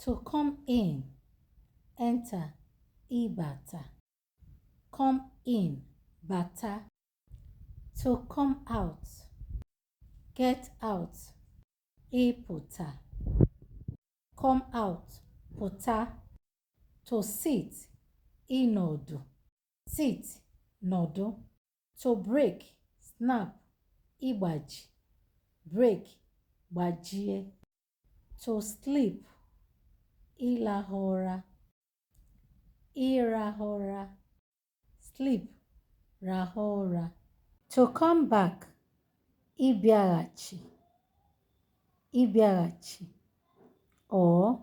To come in, enter, ịbata. Come in, bata. To come out, get out, ịpụta. Come out, pụta. To sit, ịnọdụ. Sit, nọdụ. To break, snap, ịgbaji. Break, gbajie. To sleep, ịlahụ ụra. Ịrahụ ụra. Sleep, rahụ ụra. To come back, ịbịaghachi. Ịbịaghachi or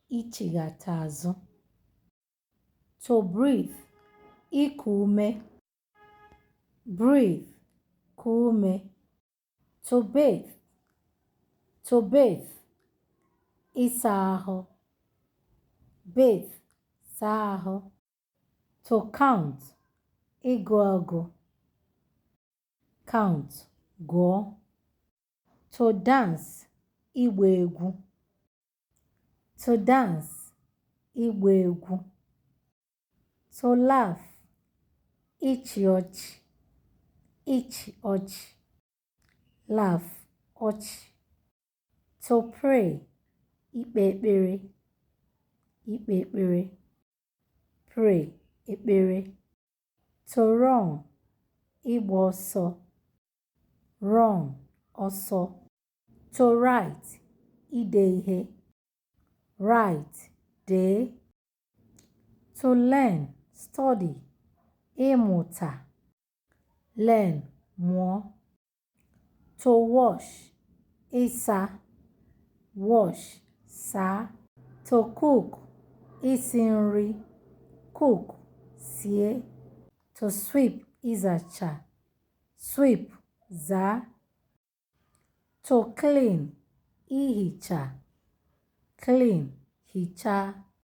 ichighata azụ. To breathe, iku ume. Breathe, kuo ume. To bathe, to bathe, ịsa ahụ. Bathe, saa ahụ. To count, ịgụ ọgụ. Count, gụọ. To dance, ịgba egwu. To dance, ịgba egwu. To laugh, ịchị ọchị. Ịchị ọchị. Laugh, ọchị. To pray, ikpe ekpere. Ikpe ekpere. Pray, ekpere. To run, ịgba ọsọ. Run, ọsọ. To write, ide ihe. Write, dee. To learn, study, ịmụta. Learn, mụọ. To wash, ịsa. Wash, saa. To cook, isi nri. Cook, sie. To sweep, ịzacha. Sweep, zaa. To clean, ihicha. Clean, hichaa.